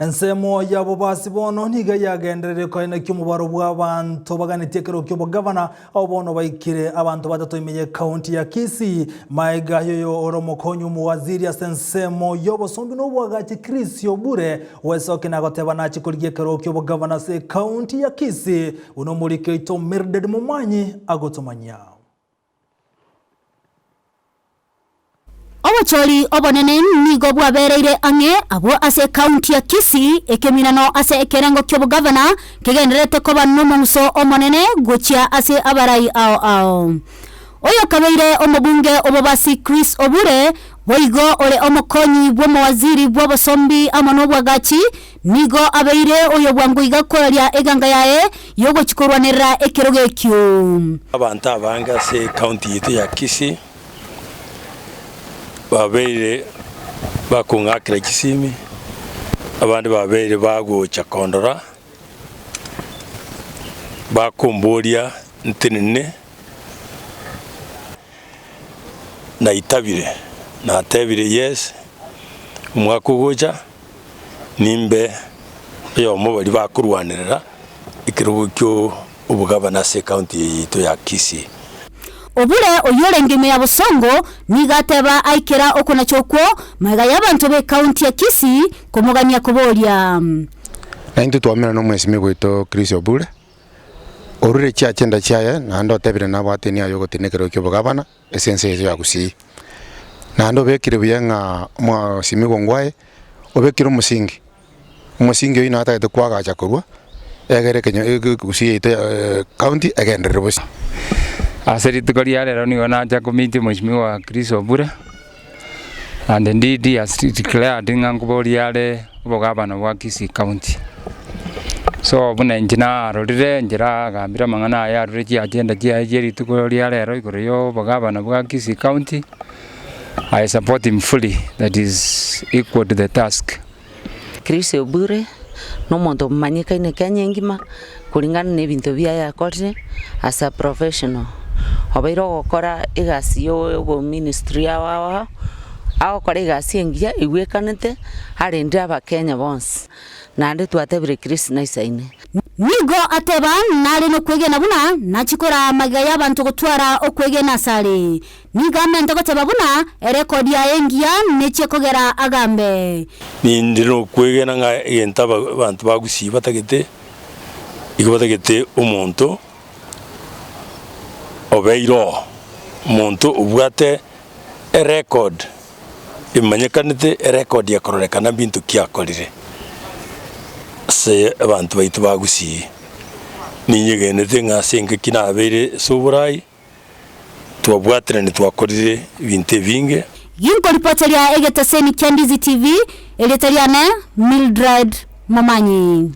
Ensemo y'abobasi bono nigo yagenderire koenekia omobaro bw'abanto baganetie ekero ki'obogavana, abwo bono baikire abanto batato ime y'ecounty ya Kisii. Maega y'oyo ore omokonyi omowaziri ase ensemo y'obosombi na oboagachi Chris Obure Wesoki nagoteba nachie korigia ekero ki'obogavana ase ecounty ya Kisii buna omoriki oito Mildred Momanyi agotomanyia. Obochori obonene nigo bwabereire ang'e abwo ase ekaunti ya Kisii, ekeminano ase ekerengo ki'obogavana kegendererete koba nomong'uso omonene gochia ase abarai ao ao. Oyokabeire omobunge obobasi Chris Obure, boigo ore omokonyi bw'omowaziri bw'obosombi amo nobwagachi, nigo abeire oyo bwango iga koraria eganga yaye y'ogochia korwanerera ekerogo ekio. Abanto abange ase ecounty yaito ya Kisii babeire bakong'akera chisimi, abande babeire bagocha kondora, bakomboria ntenene, naitabire, natebire yes, omwaka ogocha nimbe oyomo baria bakorwanerera ekerogo kio obogavana ase ecounty eye yaito ya Kisii. Obure oyio orenge ime ya Bosongo nigo ateba aikera okonacha okwo magega y'abanto b'ecounty ya Kisii komogania koboria. Na intwe twamera nomwesimigwa oito Chris Obure, orure chiachenda chiaye naende otebire nabwate nia yogotenena ekerogo ki'obogavana ase ense yaito ya Gusii. Naende obekire buya ng'a omosimigwa ngwaye obekire omosingi, omosingi oyio natagete koagacha korwa egere ekenyo Gusii yaito county egenderere bosa. Ase rituko ria rero nigo nacha komeet omwesimigwa Chris Obure, and indeed he has declared ng'a nkoboria are obogabana bwa Kisii county. So buna inche narorire enchera agambire amang'ana aye arure chiagenda chiaye chia rituko ria rero igoro ya obogabana bwa Kisii county, I support him fully that is equal to the task. Chris Obure, na omonto omanyekaine Kenya engima, kuringana na ebinto biaye akorire as a professional. Obeire ogokora egasi ya oboministry ao ao ao, agokora egasi engiya egwekanete, arendire abakenya bonsi, naende twatebire Chris naisaine. Nigo ateba nare nokwegena buna nachie koraa magega y'abanto gotwara okwegena asare. Nigo amente goteba buna erekodi yaye engiya nechie kogera agambe. Ninde nokwegena ng'a egento abanto ba Gusii batagete, igo batagete omonto obeire oo, omonto obwate erecord emanyekanete, erecord ekororekana mbinto ki akorire ase abanto baito ba Gusii. Ninyegenete ng'a ase engaki nabeire ase oborai. Twabwaterani twakorire ebinto ebinge. Ginkoripoteria egeteseni kia Ndizi TV, erieta riane Mildred Momanyi.